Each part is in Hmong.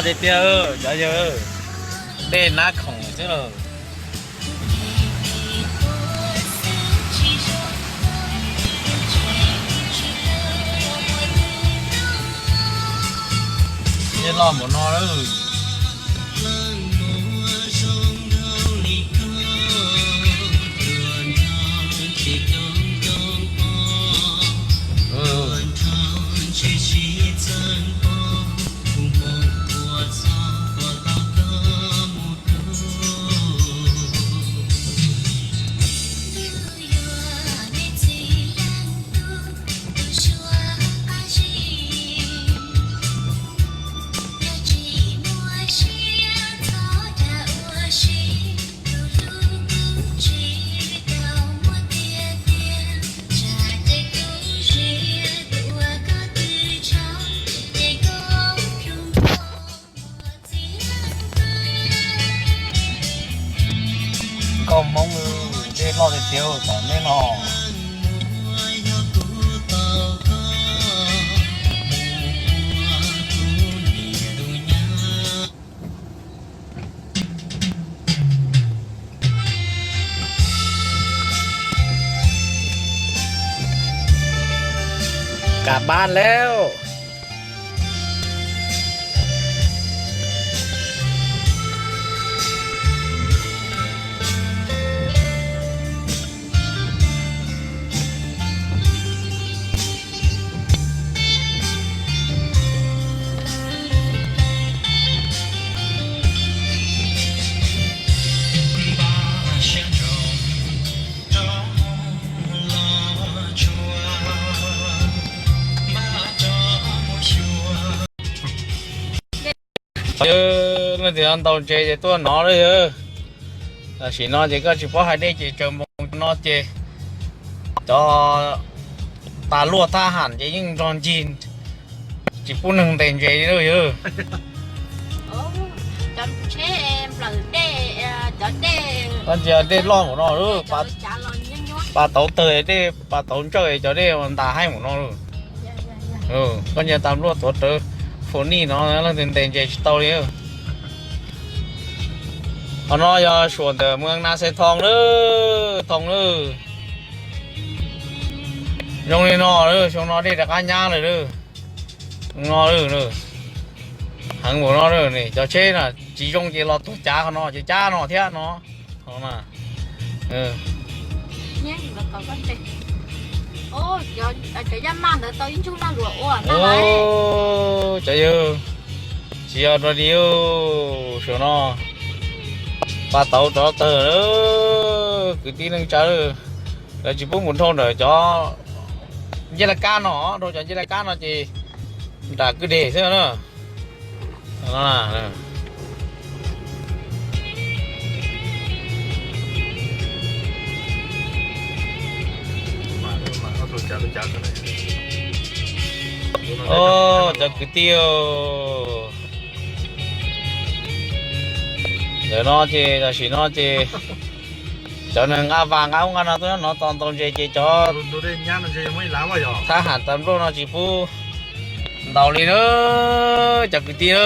Tiag tiag, cov yawg, dej nab khoom xwb lawm. Dej loj npaum no lawm. Nkauj Hmoob, dej loj tiag tiag tom nej no. Kab pab lawm. Leej twg ntaus ntses ces tuaj nov lawm yawg. Tam sim no ces koj tsis paub hais dej ces tsaws npoos no ces cov tas luaj thab ham ces yeej nrog ncig, tsis pub neeg ntes ntses li lawm yawg. Koj ntsia dej loj npaum no, pas tauv tawg dej, pas tauv ntsawj cov dej ntas haib npaum no lawm. Koj ntsia tas luaj tuav rawv fo nij no leej twg ntes ntses tsis tau li. Qhov no yog suam ntawm Muas Nas Xes Thoo lawm, Thoo lawm. Zoo li no lawm, xyoo no dej rov qab nyab lawm lawm. No lawm, heev npaum no lawm, cov tsheb na tsis zoo ces los tuag cav qhov no, ces cab no thiab no. Cov yawg, tsis yog dog dig, saum no pas tauv rov tawg, kwv tij neej tsa, lawv tsis pub mus dhau ntawm cov ncej laj kab no, dhau cov ncej laj kab no ces nram kwj deg xwb na. Cov kwv tij, ntawm no ces tam sim no ces cov neeg nqa vas nqa ub nqa no tuaj nyob no tos ntaus ntses ces cov thab ham tas nplauj no tsis pub ntaus li na, cov kwv tij na.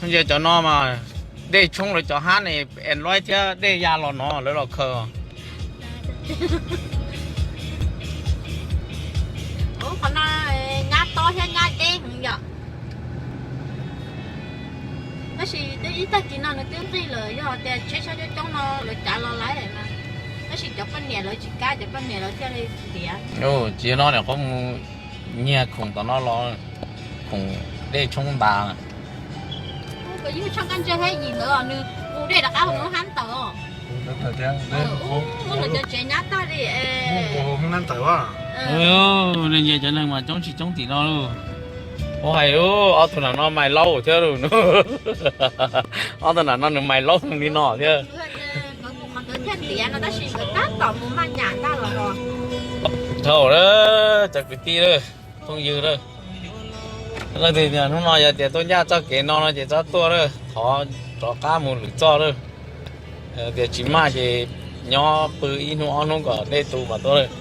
Ntsia cov no mas dej tshoob lawv cov hab ne, es luab thiab dej ya los no lawv los khaws. Qhov no nyab tob thiab nyab deb heev yom. Tab sis twb ib tag kis no nws twb nqig lawm, yog tias tsheb sab coob coob no lawv cav los lawm mas, tab sis cov poj niam lawv tsis kam, cov poj niam lawv thiaj li tiav. Tsis no niam qhuav mus nyiag khoom tom no los, khoom dej tshoob ntas. Nws ua dej rov qab hauv lub hab ntawd. Lawv cov tsev nyab tag li. Ntawd, nej ntsia cov neeg mas coob tsis coob tim no lauj. Ua hais lub ob tug nam no mais laub thiab lauj. Ob tug nam no nws mais laub li no thiab. Thaum lawm cov kwv tij lawm, phooj ywg lawm, leej twg hnub no yog tias tuaj ncaj txoj kev no no ces txhob tuaj lawm, thov rov qab mus lwm txoj lawm. Tias tsis maj ces nyob pw ib hnub ob hnub kom dej tu mas tuaj lawm.